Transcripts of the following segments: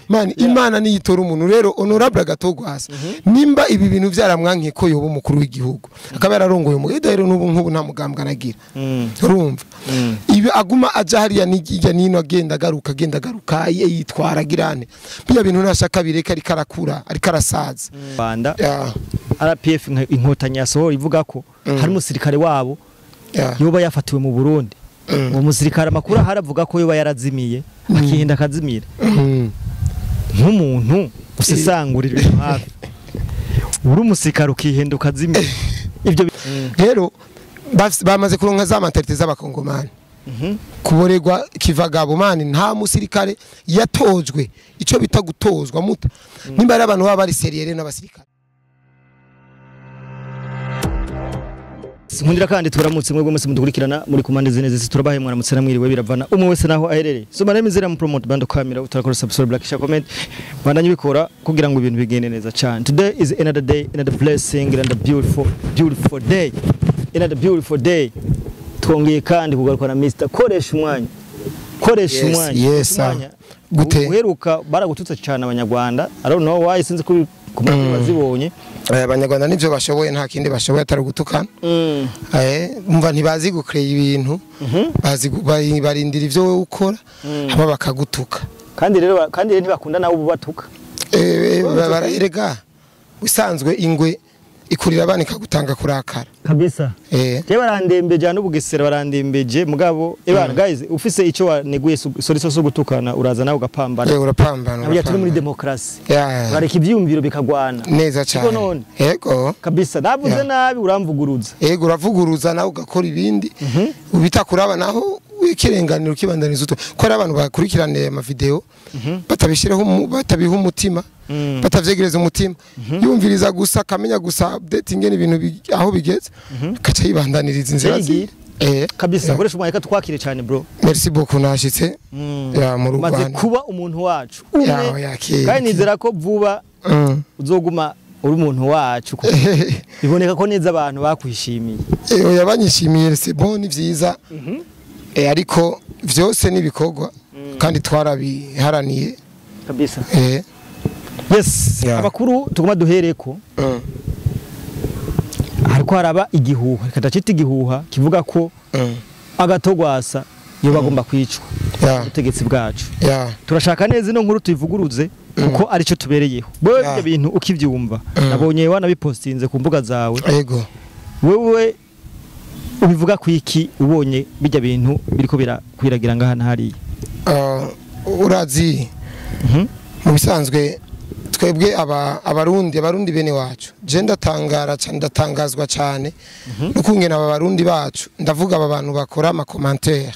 Man, Imana niyitora umuntu. Rero honorable Agathon Rwasa, nimba ibi bintu vyaramwankiye ko yoba umukuru w'igihugu, akaba yararongoye umugabo, rero n'ubu nk'ubu nta mugambwe aragira. Urumva ibi aguma aja hariya n'ijya nino, agenda agaruka, agenda agaruka, yitwara agirane biya bintu ntashaka bireka, ariko arakura, ariko arasaza. Rwanda RPF Inkotanyi yasohora ivuga ko hari umusirikare wabo yoba yafatiwe mu Burundi. Uwo musirikare, amakuru ahari avuga ko yoba yarazimiye, akihenda akazimira. Nk'umuntu usesangurira ibintu hafi, uri umusirikare ukihenda ukazimira, ibyo Rero bamaze kuronka za mentalité z'abakongomani, kuboregwa kivagabo. Man, nta musirikare yatojwe ico bita gutozwa muta. Nimba ari abantu baba bari sérieux n'abasirikare. Nkundira kandi turamutse mwebwe mwese mudukurikirana muri ku mpande zine zisi. Turabahe mwaramutse namwiriwe, biravana umwe wese naho aherereye. So my name is Ram Promote Bando Camera. Utarakora subscribe, like, share, comment, bandanye bikora kugira ngo ibintu bigende neza cyane. Today is another day, another blessing, another beautiful beautiful day, another beautiful day. Twongeye kandi kugaruka na Mr Koresha Umwanya, Koresha Umwanya. Yes, sir. Umwanya. Gute? Uheruka baragututse cyane abanyarwanda. I don't know why, sinzi ko ku makuru bazibonye. Abanyarwanda nivyo bashoboye, nta kindi bashoboye atari gutukana. Umva, ntibazi gucréer ibintu, bazi barindira ivyo wowe ukora hama bakagutuka. Kandi rero ntibakunda nawe ubu batuka. Erega usanzwe ingwe ikurira abana ikagutanga kurakara. Kabisa. Je barandembeje hano Bugesera, barandembeje. Mugabo ebana guys, ufise ico waneguye, sorry, so gutukana, uraza nawe ugapambana. Urapambana. Nabyo turi muri Urapambana. demokarasi, bareka ivyiyumviro bikagwana. Neza cyane. None? Yego. Kabisa, navuze nabi uramvuguruza. Yego, uravuguruza nawe ugakora ibindi ubitakuraba, naho wikirenganira ukibandaniza utwo, ko hari abantu bakurikiraniye amavideo batabishireho batabiha umutima, batavyegereza umutima, yumviriza gusa akamenya gusa update ingene ibintu aho bigeze, akaca yibandaniriza inzira Yigira. Kabisa. Koresha umwanya, twakire cyane bro. Merci beaucoup, nashitse ya mu Umaze Rwanda. kuba umuntu wacu umwe. Ya, kera. Kandi nizera ko vuba uzoguma uri umuntu wacu, kuko biboneka ko neza abantu bakwishimiye. Oya, banyishimiye, c'est bon, ni vyiza. Ariko vyose nibikorwa kandi twarabiharaniye. Kabisa. Yes. Amakuru tuguma duhereko, hariko haraba igihuha, reka ndacita igihuha, kivuga ko Agathon Rwasa iyo bagomba kwicwa ubutegetsi bwacu. Turashaka neza ino nkuru tuyivuguruze kuko aricyo tubereyeho. Wewe ibyo bintu ukivyumva, nabonye wanabipostinze ku mbuga zawe, Yego. wewe ubivuga ku iki ubonye bijya bintu biriko birakwiragira ngaha na hariya? Urazi, mu bisanzwe twebwe aba abarundi bene wacu, je ndatangara cyane, ndatangazwa cyane n'ukungena aba barundi bacu, ndavuga aba bantu bakora ama commentaire,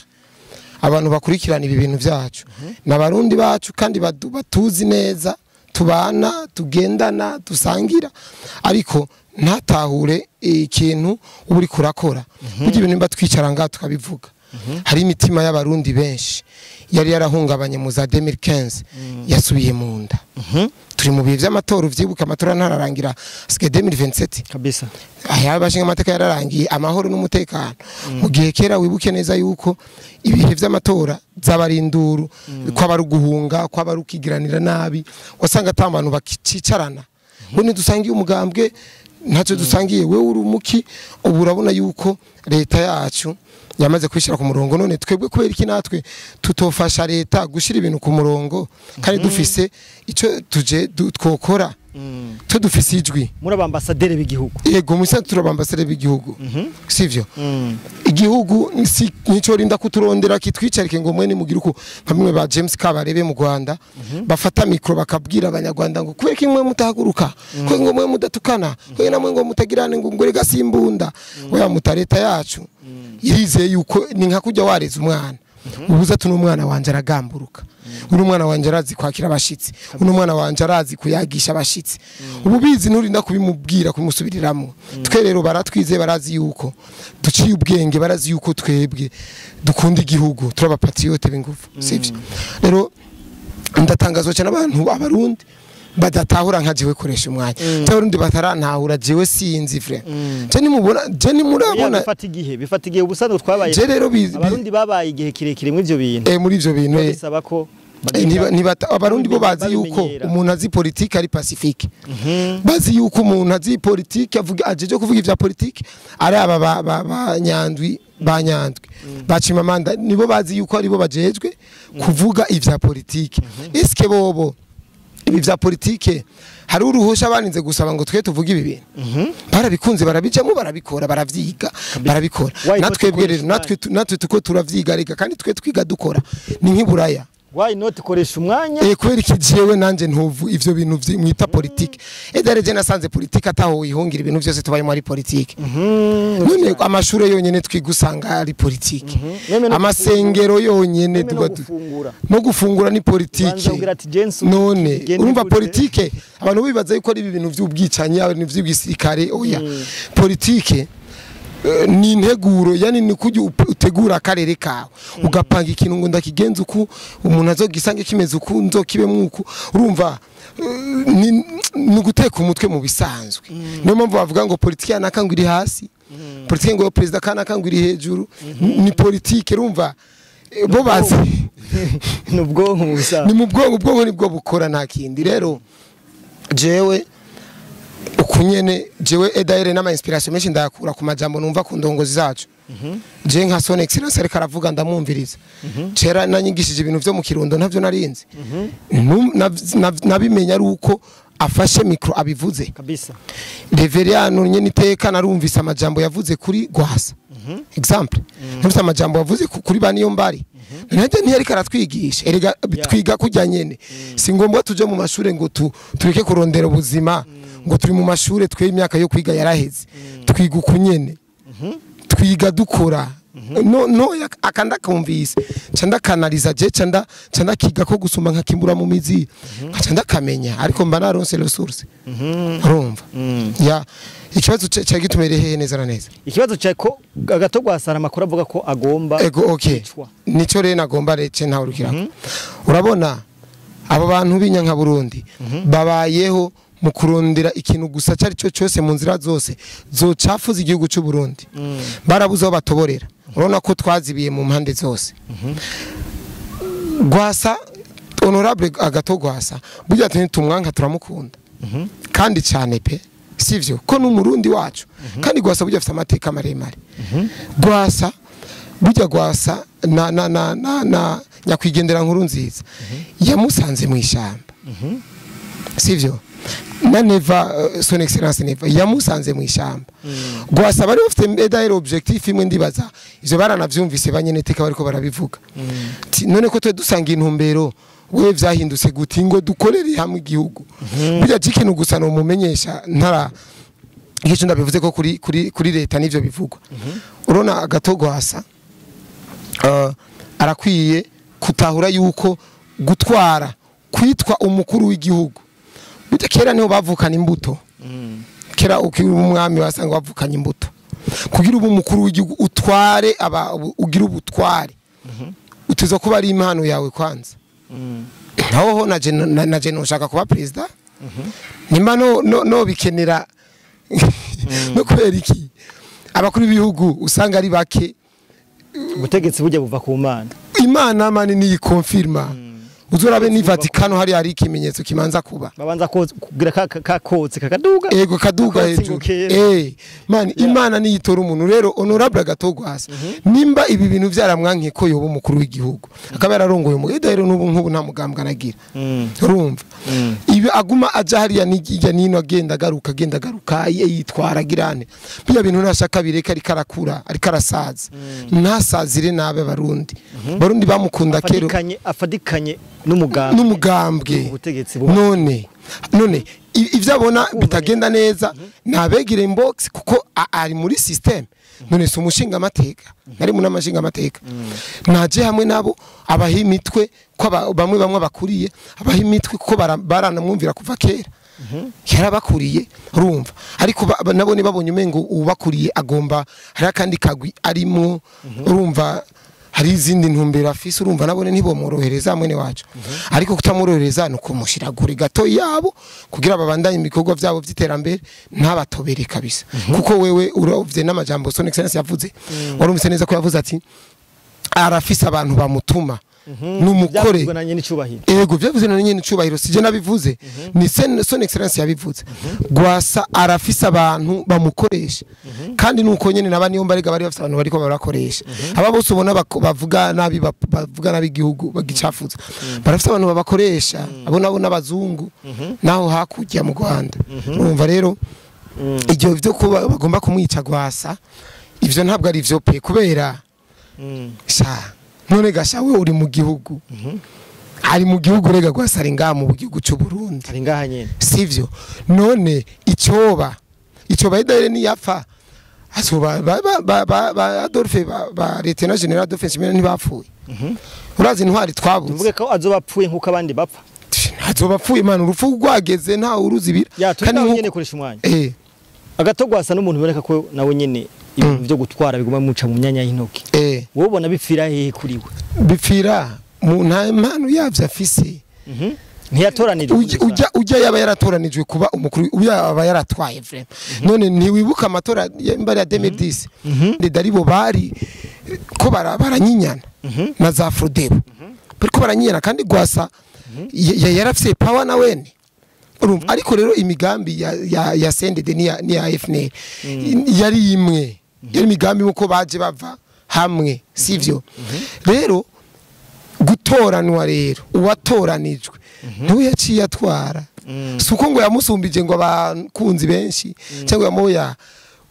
abantu bakurikirana ibi bintu byacu, n'abarundi bacu kandi batuzi neza, tubana, tugendana, dusangira, ariko ntatahure ikintu uba uriko urakora. Burya ibintu nimba twicara ngaha tukabivuga, hari imitima y'abarundi benshi yari yarahungabanye mu za 2015 yasubiye mu nda. Turi mu bihe by'amatora, uvyibuka, amatora ntararangira, asigaye 2027. Kabisa. Aya bashinga amateka yararangiye, amahoro n'umutekano. Mu gihe kera, wibuke neza yuko ibihe by'amatora byaba ari induru, kwaba ari uguhunga, kwaba ari ukigiranira nabi, wasanga ata bantu bakicarana ngo ntidusangiye umugambwe, ntacyo dusangiye, wewe uri umuki. Ubu urabona yuko leta yacu yamaze kwishyira ku murongo. None twebwe kubera iki natwe tutofasha leta gushyira ibintu ku murongo kandi dufise icyo tuje twokora, twe dufise ijwi? Muri abambasaderi b'igihugu. Yego, mu isanzwe turi abambasaderi b'igihugu, sivyo? Igihugu si nico rinda kuturondera kitwicarike ngo mwe nimugire uko, nka bimwe ba James Kabarebe mu Rwanda bafata micro bakabwira abanyarwanda ngo kubera ko mwe mutahaguruka, ko ngo mwe mudatukana, ko namwe ngo mutagirane, ngo rega simbunda oya muta. Leta yacu irizeye yuko ni nka kujya wareza umwana, ubuza ati umwana wanje aragamburuka, uno mwana wanje arazi kwakira abashitsi, uno mwana wanje arazi kuyagisha abashitsi, ubu bizi, nturinda kubimubwira, kumusubiriramwo. Twe rero baratwizeye, barazi yuko duciye ubwenge, barazi yuko twebwe dukunda igihugu, turi abapatriote b'ingufu, sivyo? Rero ndatangazwa cyane abantu abarundi badatahura nka jewe Koresha Umwanya, cyangwa abarundi batarantahura jewe, sinzi vrai. Je nimubona, je nimurabona. Bifata igihe, bifata igihe. Ubusanzwe twabaye Je rero abarundi babaye igihe kirekire muri ivyo bintu. Muri ivyo bintu. Bisaba ko Abarundi bo bazi yuko umuntu azi politike ari pacifique. Bazi yuko umuntu azi politike avuga ajeje kuvuga ivya politike ari aba ba Nyandwi ba Nyandwi bacimamanda, nibo bazi yuko aribo bajejwe kuvuga ivya politike. Eske bobo ibi vya politike hari uruhusha baninze gusaba ngo twe tuvuge ibi bintu? Barabikunze, barabijamo, barabikora, baravyiga, barabikora. Natwe rero natwe tuko turavyiga reka, kandi twe twiga dukora ni nk'iburaya. Why not koresha umwanya? Kubera iki jewe nanje ntuvu ivyo bintu mwita politike. Edare nasanze politike ataho wihungira, ibintu byose tubayemo ari politike. None amashure yonyene twigusanga ari politike. Amasengero yonyene no gufungura ni politike. None urumva politike abantu bibaza yuko ari ibintu vy'ubwicanyi, ibintu vy'ubwisirikare, oya. Politike ni integuro, yani ni kujya utegura akarere kawe ugapanga ikintu ngo ndakigenza uku, umuntu azogisange kimeze uku, nzokibemwo uku. Urumva ni guteka umutwe mu bisanzwe. Niyo mpamvu bavuga ngo politike yanaka ngo iri hasi, politike ngo president kanaka ngo iri hejuru. Ni politike, urumva bo bazi ni ubwonko mu bisanzwe, ni mu bwonko, ubwonko nibwo bukora nta kindi. Rero jewe ukunyene jewe edaire n'ama inspiration menshi ndayakura ku majambo numva ku ndongozi zacu. Je nka Son Excellence ariko aravuga ndamwumviriza. Cera nanyigishije ibintu vyo mu Kirundo ntavyo narinzi. Nabimenya ari uko afashe micro abivuze. Kabisa. Reverend nyene iteka narumvise amajambo yavuze kuri Gwasa. Example. Numvise amajambo yavuze kuri baniyo mbari. Nanje ntiyariko aratwigisha. Erega twiga kujya nyene. Si ngombwa tuje mu mashure ngo tureke kurondera ubuzima. Ngo turi mu mashure twe imyaka yo kwiga yaraheze. Twiga ukunyene. Twiga dukora. No akanda kumvise. Canda kanaliza je canda kiga ko gusoma nkakimbura mu mizi. Canda kamenya ariko mba naronse resource. Urumva. Ya ikibazo cya gitumereye hehe neza na neza. Ikibazo cya ko Agathon Rwasa amakuru avuga ko agomba. Ego okay. Nico rero nagomba rece ntawe urukirako. Urabona abo bantu b'inyanka Burundi babayeho mu kurondera ikintu gusa cyari cyo cyose mu nzira zose zocafuza igihugu cy'u Burundi. Barabuze aho batoborera. Urabona ko twazibiye mu mpande zose. Gwasa honorable Agathon Rwasa burya tumwanka turamukunda. Kandi cyane pe, sivyo ko n'umurundi wacu. Kandi Gwasa burya afite amateka maremare. Gwasa burya Gwasa na na na na na nyakwigendera nkuru nziza yamusanze mu ishyamba. Sivyo na Neva, Son Excellence Neva yamusanze mu ishyamba. Gwasa bari bafite edaire objectif imwe ndibaza ivyo baranavyumvise banyeneteka bariko barabivuga. None ko twe dusanga intumbero we vyahindutse guti ngo dukorere hamwe igihugu. Burya ikintu gusa no mumenyesha ntara igice ndabivuze ko kuri kuri kuri leta nivyo bivugwa. Urona Agathon Rwasa arakwiye kutahura yuko gutwara kwitwa umukuru w'igihugu. Burya kera niho bavukana imbuto. Kera ukiri umwami wasanga bavukanye imbuto. Kugira ubu umukuru w'igihugu utware aba ugira ubutware. Uteza kuba ari impano yawe kwanza. Naho naje nshaka kuba president. Nimba no bikenera no kubera iki abakuru b'ibihugu usanga ari bake. Ubutegetsi bujya buva ku Mana. Imana mani ni confirma. Uzorabe ni Vatikano hari ari ikimenyetso kimanza kuba. Babanza kugira ka kotse kakaduga. Ego kaduga hejuru. Mani Imana ni yitora umuntu. Rero honorable Agathon Rwasa nimba ibi bintu vyaramwanke ko yoba umukuru w'igihugu akaba yararongoye mu rero n'ubu nkubu nta mugambwe aragira. Urumva ibi aguma aja hariya n'ijya nino agenda garuka agenda garuka yitwara girane. Bijya bintu nashaka bireka ariko arakura ariko arasaza. Ntasazire nabe Barundi. Barundi bamukunda kero. Afadikanye n'umugambwe none ivyo abona bitagenda neza nabegire inbox kuko ari muri system. None si umushinga amateka nari mu namashinga amateka naje hamwe nabo abaha imitwe ko bamwe bamwe bakuriye abaha imitwe kuko baranamwumvira kuva kera. Yarabakuriye urumva ariko nabone babonye umengo ubakuriye agomba hari akandi kagwi arimo urumva hari izindi ntumbero afise urumva nabone ntibomorohereza mwene wacu. Ariko kutamorohereza no kumushiragura gato yabo kugira babandanye ibikorwa byabo by'iterambere ntabatobere kabisa. Kuko wewe uravye n'amajambo Son Excellence yavuze warumvise neza ko yavuze ati arafise abantu bamutuma Numukore Byavuzwe na nyene icubahiro. Ego, byavuze na nyene icubahiro, sije nabivuze, ni son excellence yabivuze. Gwasa arafise abantu bamukoresha, kandi nuko nyene naba niyo mbarega bari bafise abantu bariko barakoresha. Aba bose ubona bavuga nabi, bavuga nabi igihugu bagicafuza, barafise abantu babakoresha, abo nabo n'abazungu naho hakurya mu Rwanda. Urumva rero ibyo byo kuba bagomba kumwica Gwasa, ivyo ntabwo ari ivyo pe, kubera sha none gasha we uri mu gihugu, ari mu gihugu rega Gwasa ari ngaha mu gihugu cy'u Burundi. Ari ngaha nyene. Sivyo? None icoba idahere niyapfa azoba ba Adolphe, ba Lieutenant General Adolphe Nshimiyimana ntibapfuye? Urazi intwari twabuze. Tuvuge ko azoba apfuye nkuko abandi bapfa? Azoba apfuye man, urupfu rwageze nta uruzibira. Ya turi nawe nyene koresha umwanya. Agatogwasa n'umuntu biboneka ko nawe nyene ibintu byo gutwara biguma muca mu myanya y'intoki. Wowe ubona bipfira hehe kuri we? Bipfira mu nta mpano yavyo afise. Ntiyatoranijwe. Ujya yaba yaratoranijwe kuba umukuru, ujya yaba yaratwaye vraiment. None ntiwibuka amatora mbari ya 2010? Ndari bo bari ko baranyinyana na za Frodebo. Bariko baranyinyana kandi Gwasa yarafise power na wene. Urumva ariko rero imigambi ya CNDD ni ya FNL yari imwe. Yari imigambi uko baje bava hamwe, sivyo? Rero gutoranwa rero uwatoranijwe niwe yaciye atwara. Suko ngo yamusumbije ngo abakunzi benshi cyangwa yamoya,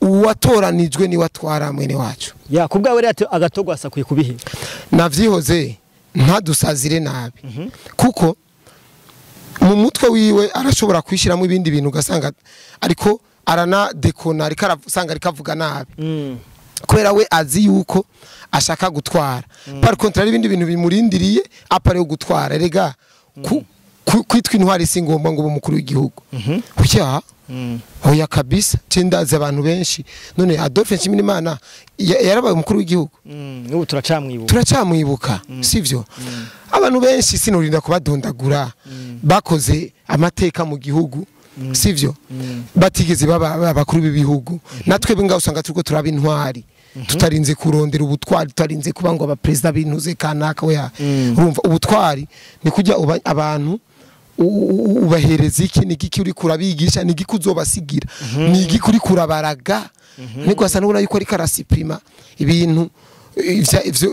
uwatoranijwe niwe atwara mwene wacu. Ya kubwawe rero Agatogwasa akwiye kubihe. Navyihoze ntadusazire nabi, kuko mu mutwe wiwe arashobora kwishiramo ibindi bintu ugasanga ariko aranadekona, ariko arasanga ariko avuga nabi. Kubera we azi yuko ashaka gutwara. Par contre hari ibindi bintu bimurindiriye apare gutwara. Erega kwitwa intwari si ngombwa ngo umukuru w'igihugu. Oya, oya kabisa, cendaze abantu benshi. None Adolphe Nshimirimana yarabaye umukuru w'igihugu. N'ubu turacamwibuka. Turacamwibuka, sivyo? Abantu benshi sinorinda kubadondagura, bakoze amateka mu gihugu, sivyo? Batigeze baba abakuru b'ibihugu. Natwe ngaho usanga turiko turaba intwari. Tutarinze kurondera ubutwari, tutarinze kuba ngo abapresident bintuze kanaka oya. Urumva ubutwari ni kujya abantu ubahereza iki, ni igiki uri kurabigisha, ni igiki uzobasigira, ni igiki uri kurabaraga. Niko asa n'ubona yuko ariko arasiprima ibintu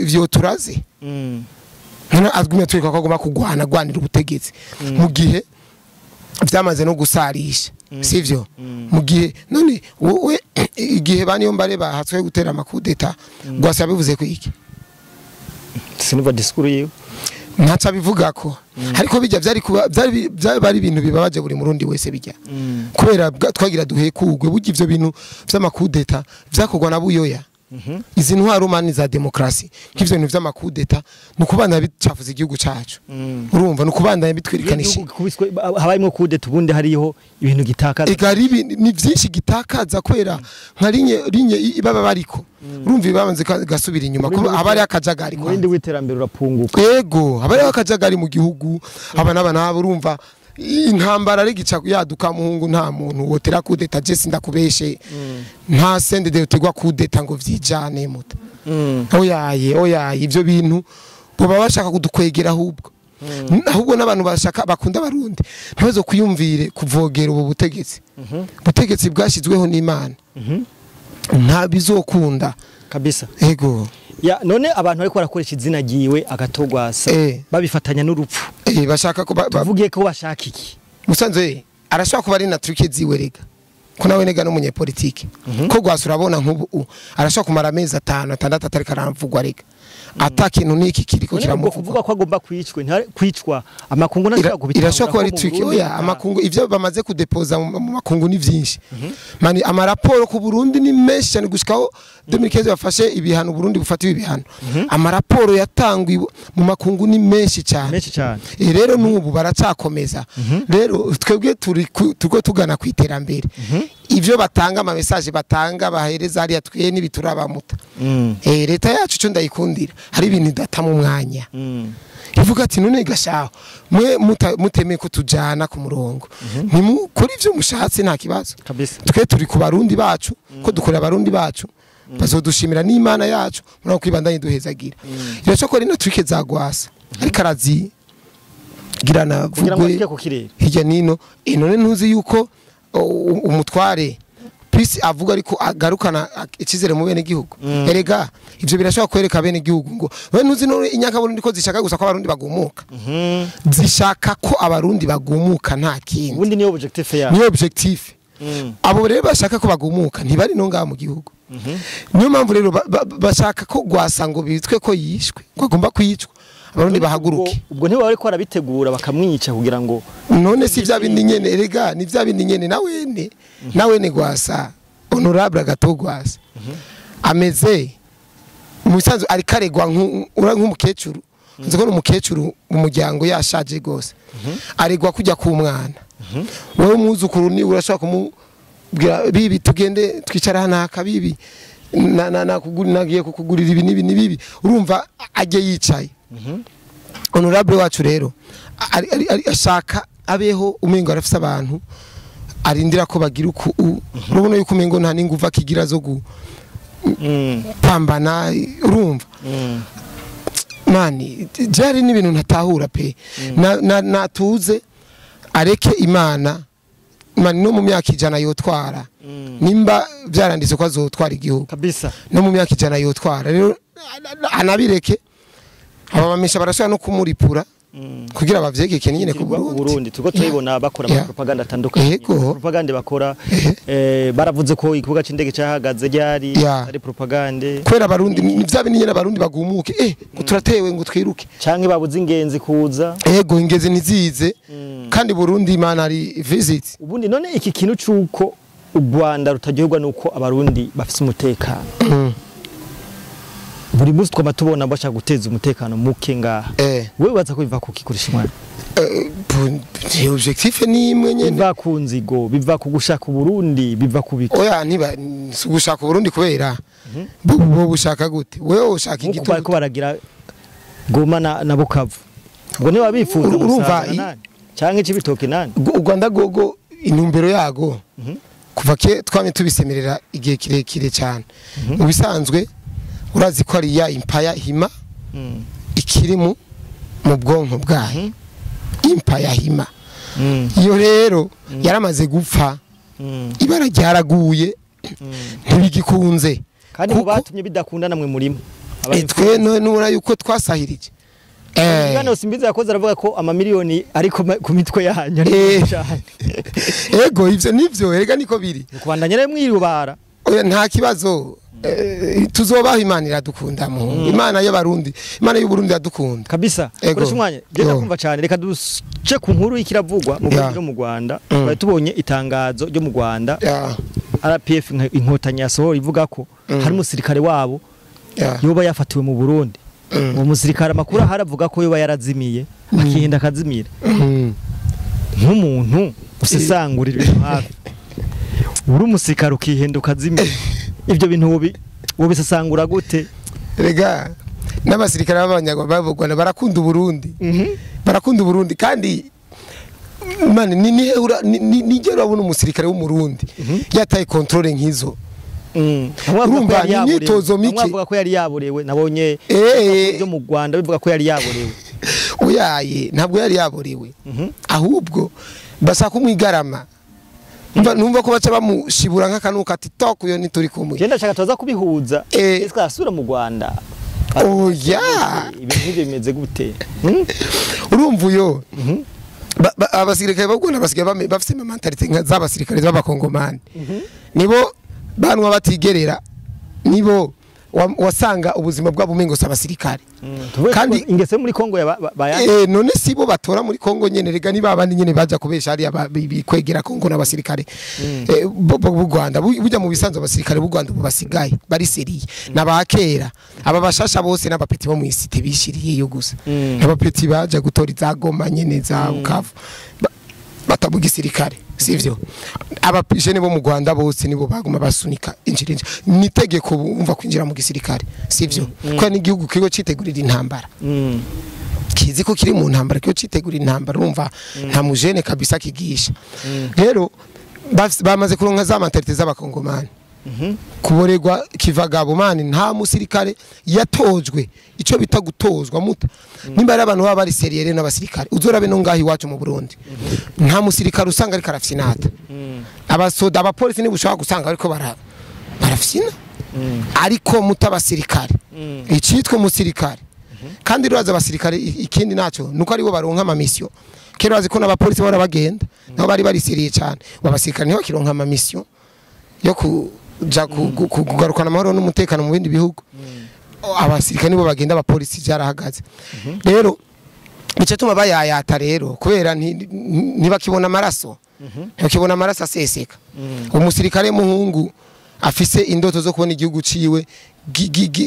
ivyo turaze. None azgumye twereka ko agomba kugwana agwanira ubutegetsi mu gihe vyamaze no gusarisha, sivyo? Mu gihe none wowe igihe baniyo mbare bahatswe gutera amakudeta, Gwasa yabivuze ko iki? Sinumva discours yiwe. Ntaca bivuga ko ariko bijya byari kuba byari ibintu bibabaje buri murundi wese bijya. Kubera twagira duhekugwe burya ivyo bintu vy'amakudeta vyakorwa na Buyoya. Izi ntwaro mani za demokrasi nk'ivyo bintu vy'amakudeta nukubanda bicafuza igihugu cacu. Urumva nukubanda bitwirikanisha. Habayemo kudeta ubundi hariho ibintu gitakaza. Ega ni vyinshi gitakaza kwera nka linye baba bariko. Urumva ibabanze gasubira inyuma ko abari akajagari kwa. Urindi witerambere urapunguka. Ego, abari akajagari mu gihugu, abana nabo urumva intambara ari gica yaduka muhungu nta muntu wotera kudeta je sindakubeshe. Nta sende de utegwa kudeta ngo vyijane muta. Oyaye ivyo bintu boba bashaka kudukwegera ahubwo. Ahubwo n'abantu bashaka bakunda abarundi ntibazo kuyumvire kuvogera ubu butegetsi. Butegetsi bwashizweho n'Imana. Nta bizokunda kabisa. Ego. Ya none abantu ariko barakoresha izina giwe Agatogwasa babifatanya n'urupfu. Bashaka ko tuvugiye ko bashaka iki? Musanze arashaka kuba ari na truke ziwe rega. Ko nawe nega n'umunyepolitike. Ko Gwasa urabona nk'ubu arashaka kumara amezi 5 6 atari karavugwa rega. Ata kintu niki kiriko kiramuvuga. Kuvuga ko agomba kwicwa kwicwa amakungu nashaka kubitanga. Irashaka ko ari truke oya amakungu ivyo bamaze kudepoza mu makungu ni vyinshi. Mani amaraporo ku Burundi ni menshi cyane gushikaho 2015 bafashe ibihano Burundi bufatiwe ibihano. Amaraporo yatangwa mu makungu ni menshi cyane. Menshi cyane. Rero n'ubu baracakomeza. Rero twebwe turi turiko tugana kwiterambere. Ivyo batanga ama message batanga bahereza hariya twe nibiturabamuta. Leta yacu cyo ndayikundira. Hari ibintu data mu mwanya. Ivuga ati none gashaho mwe mutemeye ko tujana ku murongo. Nimukora ivyo mushatse nta kibazo. Twe turi ku barundi bacu ko dukora abarundi bacu. Bazodushimira n'Imana yacu muri kwibandanye duhezagira. Iracyo ko rino trike za Gwasa. Ariko arazi girana kugira ngo ashike ku kirere hirya nino. None ntuzi yuko umutware Peace avuga ariko agarukana ikizere mu bene gihugu. Erega ivyo birashobora kwereka bene gihugu ngo we ntuzi none inyaka Burundi ko zishaka gusa ko abarundi bagumuka. Zishaka ko abarundi bagumuka nta kindi. Ubundi niyo objectif ya. Niyo objectif. Abo rero bashaka ko bagumuka ntibari no ngaha mu gihugu. Niyo mpamvu rero bashaka ko Gwasa ngo bitwe ko yishwe, ko agomba kwicwa. Abarundi bahaguruke. Ubwo ntiba bariko barabitegura bakamwica kugira ngo none si vya bindi nyene, erega ni vya bindi nyene nawene. Nawene Gwasa honorable Agathon Gwasa ameze musanzu ari karegwa nk'umukecuru. Nzi ko umukecuru mu muryango yashaje gose. Aregwa kujya ku mwana. Wewe umwuzukuru ni urashaka kumubwira bibi tugende twicara hanaka bibi na nagiye kukugurira ibi nibi nibi, urumva ajye yicaye. Honorable wacu rero ashaka abeho umengo arafise abantu arindira ko bagira uku, urabona yuko umengo nta ninguva kigira zo gupambana, urumva mani jari n'ibintu ntatahura pe. Natuze areke Imana mani no mu myaka 100 yotwara, nimba byaranditse ko azotwara igihugu kabisa, no mu myaka 100 yotwara rero anabireke. Aba bamisha barashobora no kumuripura kugira bavyegeke nyine ku Burundi. Tuko turibona bakora ama propaganda atandukanye, propaganda bakora baravuze ko ikibuga c'indege cyahagaze ryari ari propaganda kwera abarundi ni vya bindi nyene abarundi bagumuke ngo turatewe ngo twiruke canke babuze ingenzi kuza, ego ingezi ntizize kandi Burundi Imana ari visit. Ubundi none iki kintu cuko u Rwanda rutaryoherwa nuko abarundi bafise umutekano, buri munsi twaba tubona bashaka guteza umutekano muke ngaha, wewe baza ko biva kukikurisha imwana objectif ni imwe nyene, biva ku nzigo, biva ku gushaka Burundi, biva ku biki? Oya ntiba gushaka Burundi kubera bo bushaka gute? Wewe ushaka igitugu bariko baragira Goma na Bukavu, ubwo niba bifuza urumva canke cibitoke nani u Rwanda gogo intumbero yago kuva ke twamye tubisemerera igihe kirekire cyane. Mu bisanzwe urazi ko ari ya impaya hima ikiri mu bwonko bwayo, impaya hima iyo rero yaramaze gupfa, ibara ryaraguye ntibigikunze kandi mu batumye bidakunda namwe murimo twe nubona yuko twasahirije. Ngano Simbizi yakoze aravuga ko amamiliyoni ariko ku mitwe yanyu cyane. Ego ivyo nivyo erega niko biri kubandanya rero mwirubara. Oya nta kibazo, tuzobaho Imana iradukunda mu Imana y'abarundi, Imana y'u Burundi iradukunda kabisa. Koresha umwanya je ndakumva cyane, reka duce ku nkuru ikiravugwa mu Burundi no mu Rwanda. Twari tubonye itangazo ryo mu Rwanda RPF inkotanyi yasohora ivuga ko hari umusirikare wabo yoba yafatiwe mu Burundi. Uwo musirikare amakuru haravuga ko yoba yarazimiye akihenda akazimira. Nk'umuntu usesangurira ibintu hafi, uri umusirikare ukihenda ukazimira, ibyo bintu wobisesangura gute? Rega n'abasirikare b'abanyarwanda barakunda Burundi, barakunda Burundi kandi man ni urabona umusirikare w'umurundi yataye controle nkizo. Urumva imyitozo mike, bavuga ko yari yaborewe, nabonye byo mu Rwanda bivuga ko yari yaborewe. Oyaye ntabwo yari yaborewe, ahubwo bashaka kumwigarama. Numva ko baca bamushibura nk'akanuka ati tok uyo ntituri kumwe. Genda shaka tuza kubihuza ese asura mu Rwanda. Oya ibintu nk'ibyo bimeze gute? Urumva uyo abasirikare b'u Rwanda basigaye bafise mentalite z'abasirikare b'abakongomani, nibo banwa batigerera, nibo wasanga ubuzima bwabo umengo sabasirikare. Kandi ingese muri Kongo none sibo batora muri Kongo nyene, rega ni babandi nyene baja kubesha hariya bikwegera Kongo n'abasirikare b'u Rwanda. Burya mu bisanzwe abasirikare b'u Rwanda basigaye bari seriye n'abakera, aba bashasha bose n'abapeti bo mu isite bishiriye yo gusa, n'abapeti baja gutora izagoma nyene za Bukavu batabuga isirikare, sivyo? Abapijene bo mu Rwanda bose nibo baguma basunika injira ni tegeko umva kwinjira mu gisirikare, sivyo? Kwa ni igihugu kigo citegurira intambara, kizi ko kiri mu ntambara, kigo citegurira intambara, urumva nta mujene kabisa kigisha. Rero bamaze kuronka za mentalite z'abakongomani. Kuboregwa kivagabo mani, nta musirikare yatojwe ico bita gutozwa muta. Nimba ari abantu baba bari sérieux n'abasirikare, uzorabe no ngaho iwacu mu Burundi, nta musirikare usanga ariko arafyinata. Abasoda, abapolisi niba ushobora gusanga ariko barafyina, ariko muta abasirikare, icitwa umusirikare. Kandi ruraza abasirikare, ikindi naco nuko aribo baronka ama mission. Kera urazi ko n'abapolisi bahora bagenda, nabo bari bari sérieux cyane. Ubu abasirikare niho bakironka ama mission yo kuja kugarukana amahoro n'umutekano mu bindi bihugu. Abasirikare nibo bagenda, abapolisi byarahagaze. Rero bice tuma bayayata rero kubera ntibakibona amaraso, ntibakibona amaraso aseseka. Umusirikare muhungu afise indoto zo kubona igihugu ciwe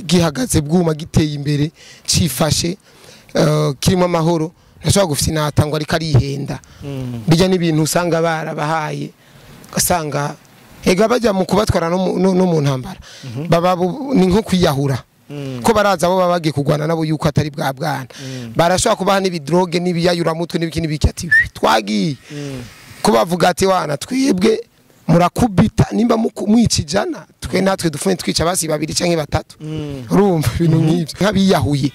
gihagaze bwuma, giteye imbere, cifashe, kirimo amahoro, ntashobora gufyinata ngo ariko arihenda. Bijya n'ibintu usanga barabahaye, ugasanga ega bajya mu kubatwara no mu ntambara, baba ni nko kwiyahura, ko baraza abo baba bagiye kurwana nabo yuko atari bwa bwana. Barashobora kubaha n'ibi drogue n'ibiyayuramutwe n'ibiki n'ibiki, ati twagiye ko bavuga ati wana twebwe murakubita, nimba mwica 100, twe natwe dufume twica basi babiri canke batatu. Urumva ibintu nk'ivyo nk'abiyahuye,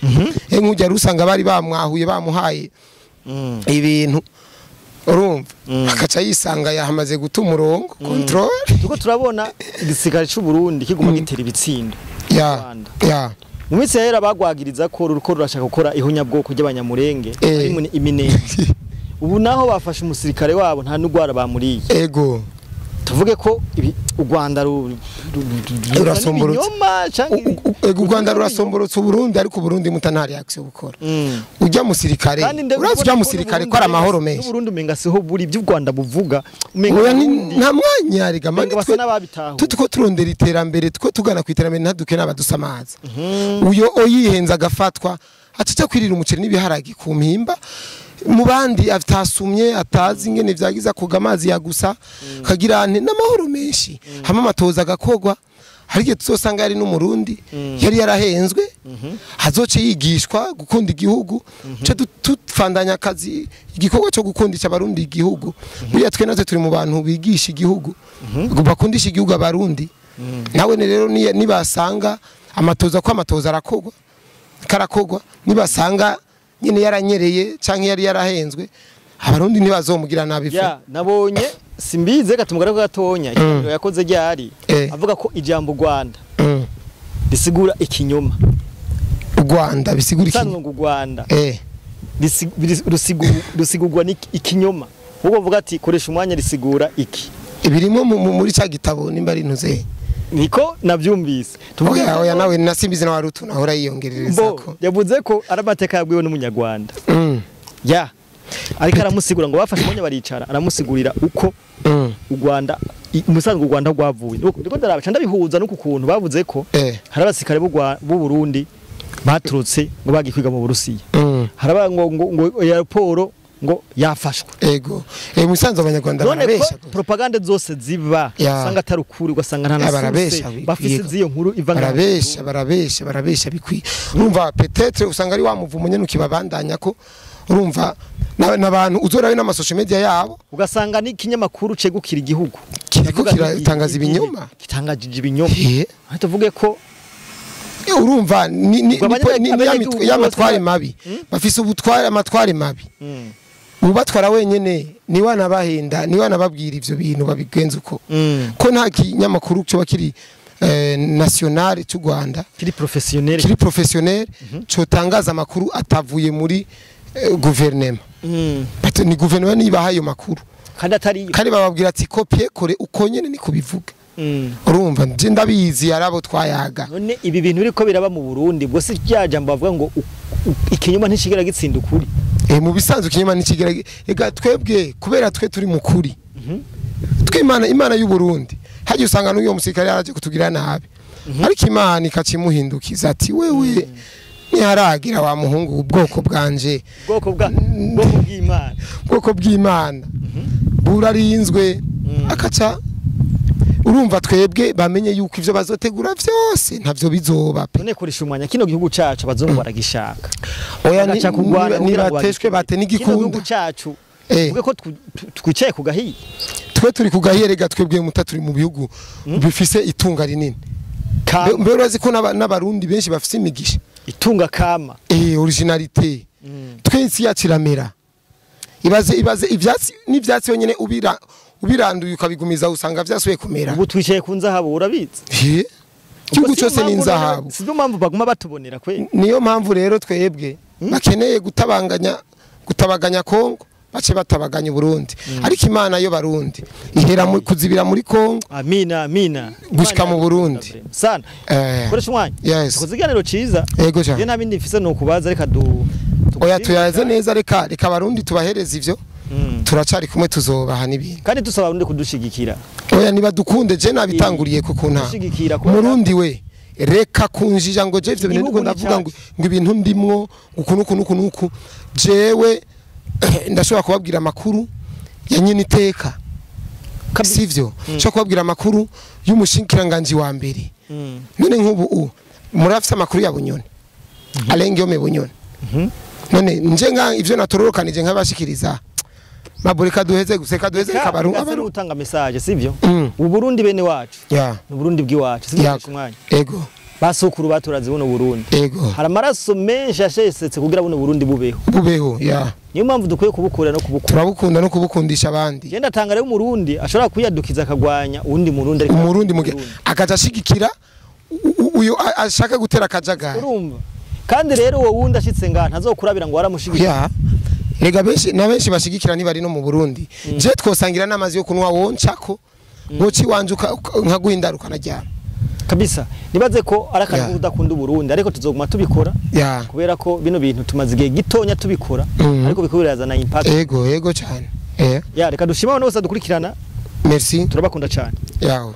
nk'ujya rusanga bari bamwahuye, bamuhaye ibintu, urumva akaca yisanga yahamaze guta umurongo, control. Tuko turabona igisirikare cy'u Burundi kiguma gitera ibitsindo. Rwanda. Mu minsi yahera bagwagiriza ko ruriko rurashaka gukora ihonyabwoko ry'abanyamurenge, harimo iminenge. Ubu naho bafashe umusirikare wabo, nta n'ugwara bamuriye. Tuvuge ko u Rwanda Rurasomborotse. ibinyoma canke Ego, u Rwanda rurasomborotse Uburundi, ariko Uburundi muta nta reaction bukora. Ujya musirikare, Kandi urazi ujya musirikare ko ari amahoro menshi. N'Uburundi umenga siho buri ibyo u Rwanda buvuga, umenga Oya, Abarundi nta mwanya rega mani. umenga basa n'ababitahuye. Tuko turondera iterambere, two tugana ku iterambere, ntaduke n'abadusamaza. Uyo oyihenza agafatwa, acaca kwirira umuceri n'ibiharage ku mpimba mu bandi, atasumye, atazi ingene vyagiza koga amazi yagusa kagira nte n'amahoro menshi. Hamwe amatoza agakogwa, hari igihe tuzosanga yari n'umurundi yari yarahenzwe, hazoce yigishwa gukunda igihugu, ce tufandanya akazi, igikorwa cyo gukundisha abarundi igihugu. Buriya twe natwe turi mu bantu bigisha igihugu, bakundisha igihugu abarundi. Nawe rero nibasanga amatoza, ko amatoza arakogwa, karakogwa, nibasanga nyine yaranyereye canke yari yarahenzwe, abarundi ntibazomugira nabi fe. Ya, nabonye simbize gatumugara gatonya ikiganiro yakoze ryari, avuga ko ijambo Rwanda risigura ikinyoma. U Rwanda bisigura iki? Usanzwe ngo u Rwanda rusigurwa ikinyoma. Ubwo bavuga ati koresha umwanya, risigura iki? Ibirimo muri ca gitabo nimba ari ntuze. Niko navyumvise. Tuvuge Oya, oya, nawe nasimbizi nawe rutu nahora yiyongerereza bo ko. Yavuze ko ari amateka yabwiwe n'umunyarwanda. Ya, ariko aramusigura ngo bafashe umwanya baricara, aramusigurira uko u Rwanda umusanzwe u Rwanda rwavuye. Ndiko ndaraba ca ndabihuza n'uku kuntu bavuze ko hari abasirikare b'u Burundi baturutse ngo bagiye kwiga mu Burusiya. Haraba ngo aéroport ngo yafashwe. Ego, musanzwe abanyarwanda None ko barabesha. propaganda zose ziba usanga atari ukuri, ugasanga nta Ya, na barabesha source bafise bikwiye. z'iyo nkuru iva ngaho. Barabesha, barabesha, barabesha bikwiye. Urumva peut-être usanga ari wa muvumo nyene ukibabandanya, ko urumva n'abantu uzorabe n'ama social media yabo. Ugasanga n'ikinyamakuru cegukira igihugu Kiriko Ndavuga kiratangaza ibinyoma. Gitangajije ibinyoma. Aho tuvuge ko Urumva ni Ubwo abanyagihugu y'amatware bose mabi, bafise ubutware, amatware mabi. Ubatwara wenyene niwe anabahenda, niwe anababwira ivyo bintu babigenza uko, ko nta kinyamakuru cyoba kiri national cy'u Rwanda kiri professionnel, kiri professionnel cotangaza amakuru atavuye muri guverinema. Bato ni guverinoma nibaha ayo makuru. Kandi atari yo. Kandi bababwira ati copier coller uko nyene ni kubivuga. Urumva nje ndabizi, arabo twayaga. None ibi bintu biriko biraba mu Burundi, bwo si rya jambo bavuga ngo ikinyoma ntikigera gitsinda ukuri? Mu bisanzwe ikinyoma ntikigera, ega twebwe kubera twe turi mu kuri, twe Imana y'u Burundi, hagiye usanga n'uyo musirikare yaraje kutugira nabi, ariko Imana ikacimuhindukiza ati wewe ntiharagira wa muhungu, ubwoko bwanje, Ubwoko bw'Imana. Ubwoko bw'Imana burarinzwe. Akaca urumva twebwe bamenye yuko ivyo bazotegura vyose ntavyo bizoba pe. None koresha umwanya, kino gihugu cacu abazungu baragishaka. Oya, Bagaca kurwana kugira ngo nibateshwe bagikure. bate Kino gihugu n'igikunda. cacu, tuvuge ko twicaye ku gahiye. Twe turi kugahiyerega, twebwe muta turi mu bihugu bifise itunga rinini. Kama. Mbe urazi ko n'abarundi benshi bafise imigisha, itunga kama, originalité. Twese yacu iramera. Ibaze ivyatsi n'ivyatsi yonyene, ubiranduye ukabigumiza, usanga vyasubiye kumera. Ubu twicaye ku nzahabu, urabizi. Igihugu cyose ni inzahabu. Siyo mpamvu baguma batubonera kwe. Niyo mpamvu rero twebwe bakeneye gutabanganya, gutabaganya Kongo, bace batabaganya Burundi. Ariko Imana yo Barundi ihera mu kuzibira muri Kongo. Amina, amina. Gushika mu Burundi. Sana. Koresha umwanya. Yes. Tukoze ikiganiro ciza. Ego Je cyane. nta bindi mfise no kubaza, reka du Oya, tuyaze neza, reka Abarundi tubahereze ivyo. Turacari kumwe, tuzobaha n'ibindi. Kandi dusaba abarundi kudushigikira. Oya, niba dukunde, je nabitanguriye ku nta Kudushigikira Murundi we, reka kunjija ngo je ivyo bintu Igihugu ndiko ni ndavuga ngo cyacu. ngo ibintu ndimwo uku nuku nuku nuku. Jewe ndashobora kubabwira amakuru ya nyine iteka, sivyo? Nshobora kubabwira amakuru y'umushikiranganji wa mbere. None nk'ubu murafise amakuru ya Bunyoni, Alain Guillaume Bunyoni. None nje nga ivyo natororokanije nk'abashikiriza mabureka, duheze guseka, duheze kabaru abaru utanga message, sivyo? Mm. U Burundi bene wacu. Ni Burundi bw'iwacu, sivyo? Yego. Umwanya. Ego. Basokuru baturaze buno Burundi. Ego. Hari amaraso menshi yashesetse kugira buno Burundi bubeho. Bubeho, ya. Niyo mpamvu dukwiye kubukura no kubukura. Turabukunda no kubukundisha abandi. Genda tanga rero, umurundi ashobora kwiyadukiza akagwanya uwundi murundi, ariko Umurundi muge akaja ashigikira uyu ashaka gutera akajagari. Urumva kandi rero uwo wundi ashitse ngaha ntazokurabira ngo waramushigikiye. Ya, rega benshi na benshi bashigikira ntibari no mu Burundi. Je twosangira n'amazi yo kunywa, woncako woci wanje nkaguhindaruka ukanaryama. Kabisa, nibaze ko ari akantu udakunda Uburundi, ariko tuzoguma tubikora kubera ko bino bintu tumaze igihe gitonya tubikora, ariko biko birazana impact. Ego, ego cyane. Ya, reka dushima abantu bose dukurikirana. Merci. Turabakunda cyane. Yawe.